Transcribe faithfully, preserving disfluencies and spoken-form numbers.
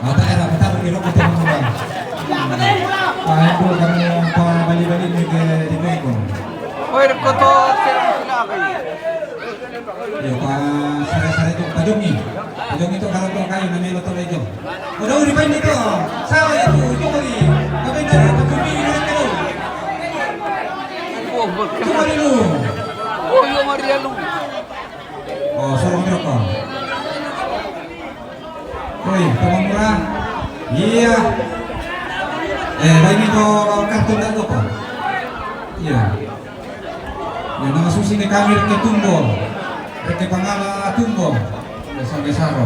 Mata era, mata era, kira ko Tomomura. Ah, itu kamu pa bali-bali ni ke di ko. Oi, ko to, sila kayo. Iyo, pa sare-sare to, pa Jongi. Pa Jongi to, karo to kayo na melo to, Jongi. O, daw, di pa ini to. Sara itu, Jongi. Kami dari pa Jongi, ini to. Oh, Jongi lu. Oh, Maria lu. Oh, sorong troko. Oi, Tomomura. Iya. Eh, lagi ko karton dan ko. Iya. Ya, na masusi ni kami reke tumbo. Reke pangala tumbo. Besar-besar.